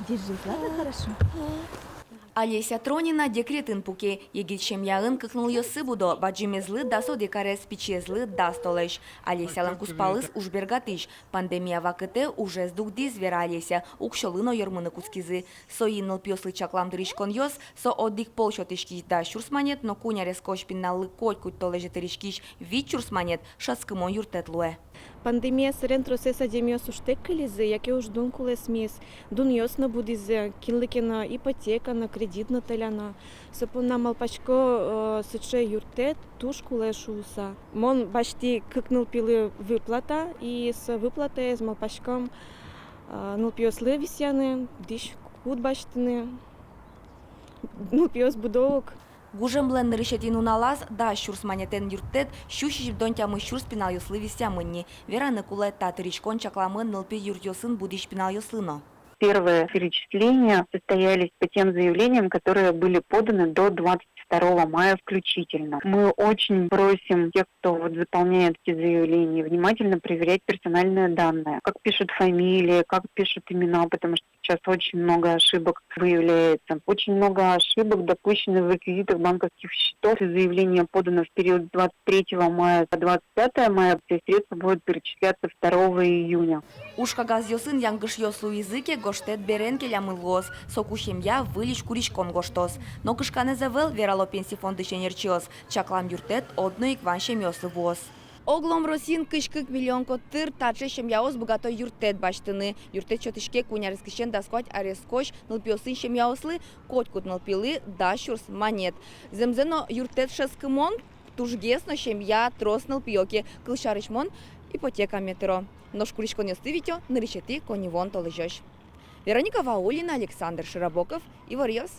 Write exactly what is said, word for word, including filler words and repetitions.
Держись, ладно, хорошо? Олеся Тронина декретын пуке. Егит семьяын кык нылъёссы будо, бадӟымезлы дас одӥг арес, пичиезлы дас толэзь. Олесялэн кузпалыз — уж бергатӥсь. Пандемия вакытэ ужез дугдӥз, вера Олеся, уксёлы но йырмыны кутскизы. Соин нылпиослы чаклам тыриськонъёс, со одӥг пол сётӥськись дас сюрс манет но куинь арескозь пиналлы котькуд толэзе тыриськись вить сюрс манет, шӧдскымон юрттэт луэ. Пандемия сэрен тросэз адямиос ужтэк кылизы, яке уждун кулэсмиз, дунъёс но будӥзы, кинлы ке но ипотека но, кредит но тӧляно. Со понна малпасько, э, сыӵе юрттэт туж кулэ шуыса. Мон басьтӥ кык нылпилы выплата, и со выплатаез малпаськом, э, нылпиослы висъяны, дӥськут басьтыны. Нылпиос будо ук. Гужемлэн нырысетӥ нуналаз дас сюрс манетэн юрттэт сю сизьымдон тямыс сюрс пиналъёслы висъямын ни. Вераны кулэ, та тыриськон чакламын нылпи юртъёсын будӥсь пиналъёслы но. Первые перечисления состоялись по тем заявлениям, которые были поданы до двадцать второго мая включительно. Мы очень просим тех, кто вот заполняет эти заявления, внимательно проверять персональные данные, как пишут фамилии, как пишут имена, потому что сейчас очень много ошибок выявляется. Очень много ошибок допущено в реквизитах банковских счетов. Если заявление подано в период с двадцать третьего мая по двадцать пятое мая, все средства будут перечисляться второго июня. Уж кагазъёсын янгышъёс луизы ке, гожтэт берен келямын луоз. Соку семья выльысь куриськон гожтоз. Но кышканэз ӧвӧл, верало Пенси фондысь ӧнерчиос. Чаклам юрттэт одно ик вань семьяослы вуоз. Оглом Россиын кызь кык миллион котыр таӵе семьяос быгато юрттэт басьтыны. Юрттэт сётӥське куинь арескысен дас куать арескозь нылпиосын семьяослы, котькуд нылпилы дас сюрс манет. Зэмзэ но, юрттэт шӧдскымон тужгес но, семья трос нылпиё ке, кылсярысь, мон ипотекаме тыро. Нош куриськонъёсты витё нырысетӥ коньывуон толэзёзь. Вероника Ваулина, Александр Широбоков, «Иворъёс».